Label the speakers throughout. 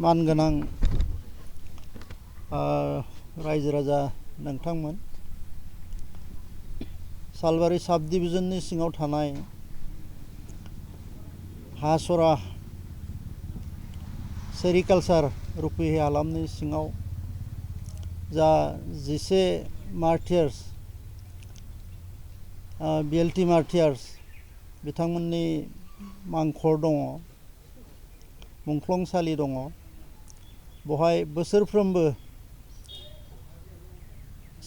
Speaker 1: मानगोनां रायजो राजा नोंथांमोन सालबारि साब डिभिजननि सिङाव थानाय हासरा सेरिकालचार रुपहि हालामनि सिङाव जा 11 मार्टियार्स बिएलटि मार्टियार्स बिथांमोननि मांखर दङ मुंख्लंसालि दङ बहाय बोसोरफ्रोमबो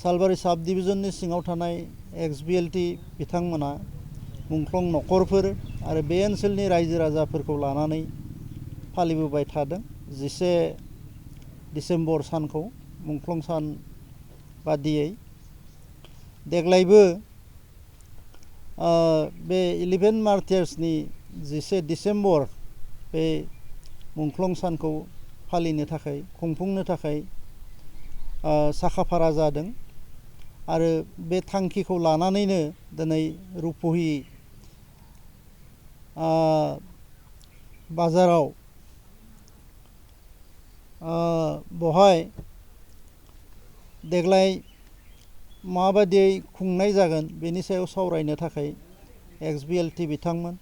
Speaker 1: सालबारि साब डिभिजननि सिङाव थानाय एक्स बिएलटि बिथांमोना मुंख्लं नखरफोर आरो बे ओनसोलनि रायजो राजाफोरखौ लानानै फालिबोबाय थादों 11 डिसेम्बर सानखौ मुंख्लं सान बादियै देग्लायबो बे 11 मार्टियार्सनि 11 डिसेम्बर बे मुंख्लं सानखौ फालिनो थाखाय खुंफुंनो थाखाय साखाफारा जादों आरो बे थांखिखौ लानानैनो दिनै रुपहि बाजाराव बहाय देग्लाय माबायदियै खुंनाय जागोन बेनि सायाव सावरायनो थाखाय एक्स बिएलटि बिथांमोन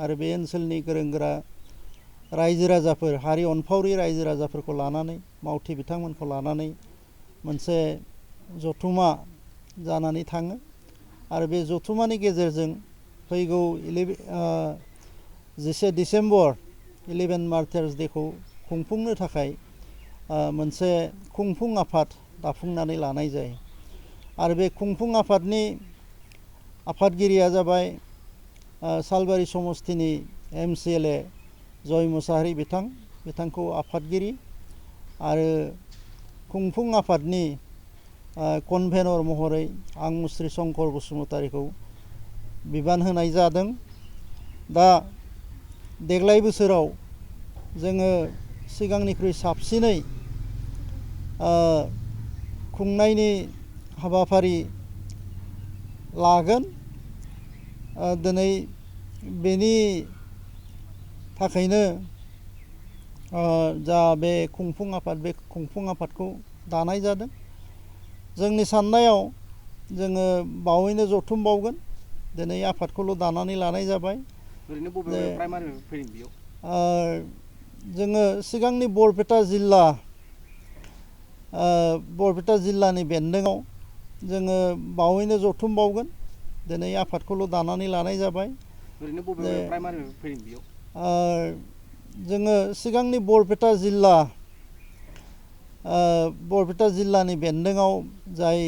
Speaker 1: आरो बे ओनसोलनि गोरों गोरा रायजो राजाफोर हारि अनफावरि रायजो राजाफोरखौ लानानै मावथि बिथांमोनखौ लानानै मोनसे जथुमा जानानै थाङो आरो बे जथुमानि गेजेरजों फैगौ 11 डिसेम्बर 11 मार्टियार्स डेखौ खुंफुंनो थाखाय मोनसे खुंफुं आफाद दाफुंनानै लानाय जायो आरो बे खुंफुं आफादनि आफादगिरिया जाबाय सालबारि समस्तिनि MCLA जय मुसाहारि बिथांखौ आफादगिरि आरो खुंफुं आफादनि कनभेनर महरै आं मुस्रि शंकर बसुमतारीखौ बिबान होनाय जादों दा देग्लाय बोसोराव जोङो सिगांनिख्रुइ साबसिनै खुंनायनि हाबाफारि लागोन दिनै बेनि थाखायनो जा बे खुंफुं आफाद बे खुंफुं आफादखौ दानाय जादों जोंनि साननायाव जोङो बावैनो जथुमबावगोन दिनै आफादखौल' दानानै लानाय जाबाय
Speaker 2: ओरैनो बबे प्राइमारि फैदों बेयाव
Speaker 1: जोङो सिगांनि बरपेटा जिल्लानि बेन्दोङाव जोङो बावैनो जथुमबावगोन दिनै आफादखौल' दानानै लानाय जाबाय
Speaker 2: ओरैनो बबे प्राइमारि फैदों बेयाव
Speaker 1: जोङो सिगांनि बरपेटा जिल्लानि बेन्दोङाव जाय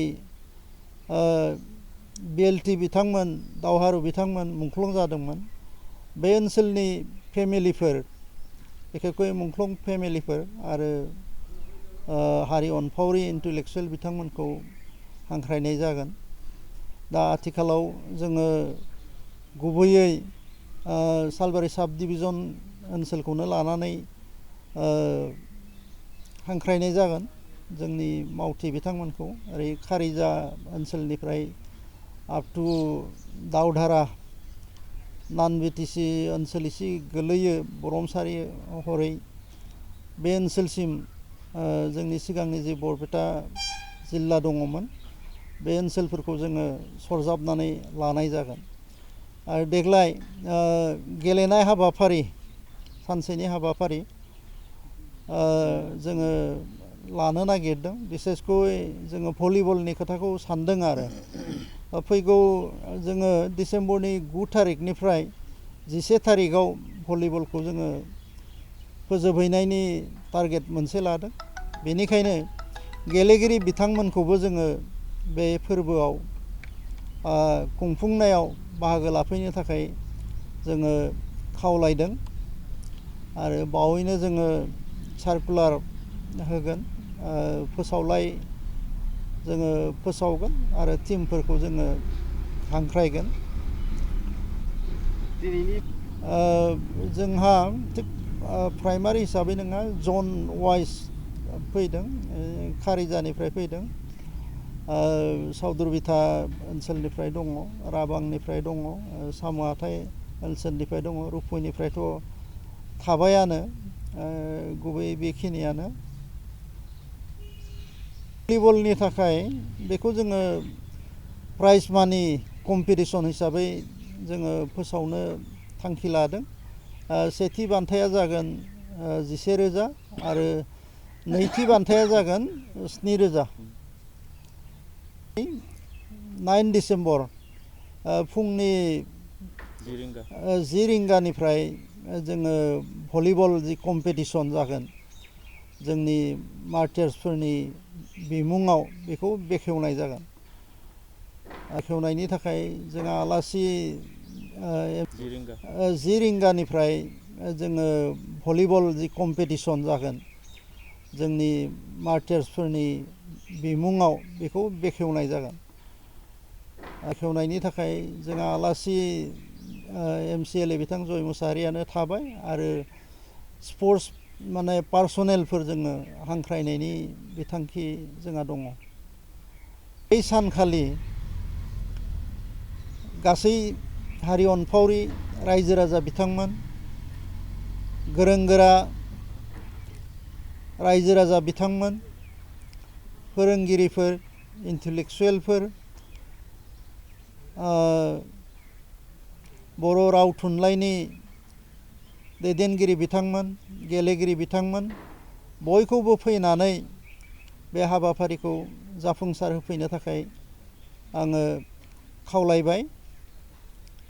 Speaker 1: बिएलटि बिथांमोन दावहारु बिथांमोन मुंख्लं जादोंमोन बे ओनसोलनि फेमिलिफोर बिखेखै मुंख्लं फेमिलिफोर आरो हारि अनफावरि इन्टेलेक्सुवेल बिथांमोनखौ हांख्रायनाय जागोन दा आथिखालाव जोङो गुबैयै सालबारि साब डिभिजन ओनसोलखौनो लानानै हांख्रायनाय जागोन जोंनि मावथि बिथांमोनखौ ओरै खारिजा ओनसोलनिफ्राय आप टु दावधारा नान बिटिसि ओनसोल एसे गोलैयो बरमसारि हरै बे ओनसोलसिम जोंनि सिगांनि जे बरपेटा जिल्ला दङमोन बे ओनसोलफोरखौ जोङो सरजाबनानै लानाय जागोन आरो देग्लाय गेलेनाय हाबाफारि सानसेनि हाबाफारि जोङो लानो नागिरदों बिसेसकय जोङो भलिबलनि खोथाखौ सानदों आरो फैगौ जोङो डिसेम्बरनि 9 थारिखनिफ्राय 11 थारिखआव भलिबलखौ जोङो फोजोबहैनायनि टारगेट मोनसे लादों बेनिखायनो गेलेगिरि बिथांमोनखौबो जोङो बे फोरबोआव खुंफुंनायाव बाहागो लाफैनो थाखाय जोङो खावलायदों आरो बावैनो जोङो सार्कुलार होगोन फोसावलाय जोङो फोसावगोन आरो टिमफोरखौ जोङो हांख्रायगोन जोंहा थिग प्राइमारि हिसाबै नङा जन वाइज फैदों खारिजानिफ्राय फैदों सावदुरबिथा ओनसोलनिफ्राय दङ राबांनिफ्राय दङ साम' हाथाइ ओनसोलनिफ्राय दङ रुपहिनिफ्रायथ' थाबायानो गुबै बेखिनियानो भलिबलनि थाखाय बेखौ जोङो प्राइज मानि कम्पिटिसन हिसाबै जोङो फोसावनो थांखि लादों। सेथि बान्थाया जागोन 11,000 आरो नैथि बान्थाया जागोन 7,000। 9 डिसेम्बर फुंनि 10 रिंगानिफ्राय जोङो भलिबल जि कम्पिटिसन जागोन जोंनि मार्टियार्सफोरनि बिमुङाव बेखौ बेखेवनाय जागोन। बेखेवनायनि थाखाय जोंहा आलासि 10 रिंगानिफ्राय जोङो भलिबल जि कम्पिटिसन जागोन जोंनि मार्टियार्सफोरनि बिमुङाव बेखौ बेखेवनाय जागोन। बेखेवनायनि थाखाय जोंहा आलासि MCLA बिथां जय मुसाहारियानो थाबाय आरो स्पर्ट्स माने पार्सनेलफोर जोङो हांख्रायनायनि बिथांखि जोंहा दङ। बै सानखालि गासै हारि अनफावरि रायजो राजा बिथांमोन, गोरों गोरा रायजो राजा बिथांमोन, फोरोंगिरिफोर, इन्टेलेक्सुवेलफोर, बर' राव थुनलाइनि दैदेनगिरि बिथांमोन, गेलेगिरि बिथांमोन बयखौबो फैनानै बे हाबाफारिखौ जाफुंसार होफैनो थाखाय आङो खावलायबाय।